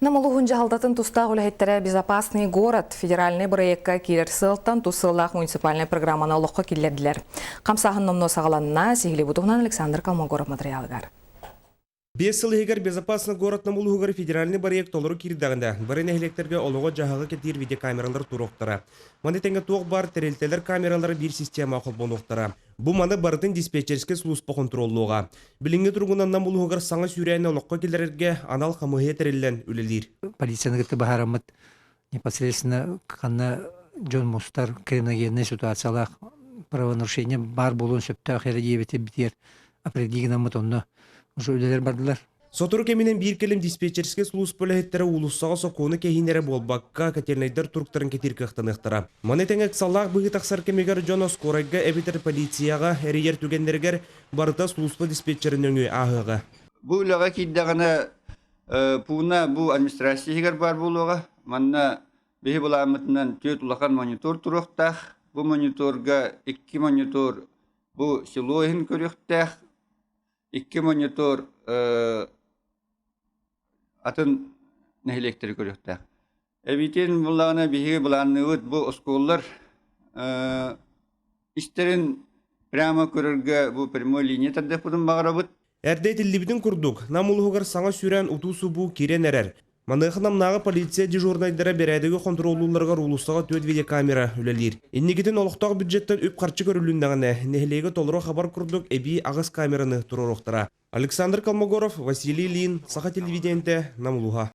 Нам улууһун дьаһалтатын тустаах үлэһиттэрэ «Безопасный город» федеральнай бырайыакка киирэр сыалтан тус сыаллаах муниципальнай программаны олоххо киллэрдилэр. Хамсааһын номнуо саҕаланна, сиһилии бу туһунан Александр Колмогоров матырыйаалыгар. Биэс сыл иһигэр «Безопасный город» Нам улууһугар федеральнай бырайыак толору киирдэҕинэ, бары нэһилиэктэргэ олоҕу-дьаһаҕы кэтиир видеокамералар туруохтара. Маны тэҥэ туох баар тэрилтэлэр камералара биир системаҕа холбонуохтара. Бу маны барытын диспетчерскэй сулууспа хонтуруоллуоҕа. Билиҥҥи туругунан Нам улууһугар саҥа сүүрээни олоххо киллэрэргэ анал хамыыһыйа тэриллэн үлэлиир. Полицияны кытта быһаараммыт непосредственно ханна дьон мустар криминогеннай ситуациялаах правонарушение баар буолуон сөптөөх эрэ диэбити битиэр определить гынаммыт онно уже үлэлэр бардылар. Сотору кэминэн биир кэлим диспетчерскэй сулууспа үлэһиттэрэ уулуссаҕа сокуону кэһиини эрэ буолбакка, котельнайдар туруктарын кэтиир кыахтаныахтара. Маны тэҥэ ыксаллаах быһыы тахсар кэмигэр дьон оскуорайга эбэтэр полицияҕа эрийэр түгэннэригэр барыта сулууспа диспетчерин нөҥүө ааһыаҕа. Бу үлэҕэ киирдэҕинэ пууна бу администрация иһигэр баар буолуоҕа. Манна биһи былааммытынан түөрт улахан монитор туруохтаах. Бу мониторга икки монитор бу село иһин көрүөхтээх, икки монитор атын нэһилиэктэри көрүөхтээх. Эбиитин буллаҕына биһиги былаанныыбыт бу оскуолалар истэрин прямо көрөргө бу прямой линия тардыахпытын баҕарабыт. Эрдэ этиллибитин курдук, Нам улууһугар саҥа сүүрээн утуу-субуу киирэн эрэр. Маныаха Намнааҕы полиция дежурнайдара бэрээдэги хонтуруоллуулларыгар уулуссаҕа түөрт видеокамера үлэлиир. Инникитин олохтоох бюджеттан үп-харчы көрүлүннэҕинэ, нэһилиэги толору хабар курдук эбии аҕыс камераны туруоруохтара. Александр Колмогоров, Василий Лин, Саха телевидениетэ, Нам улууһа.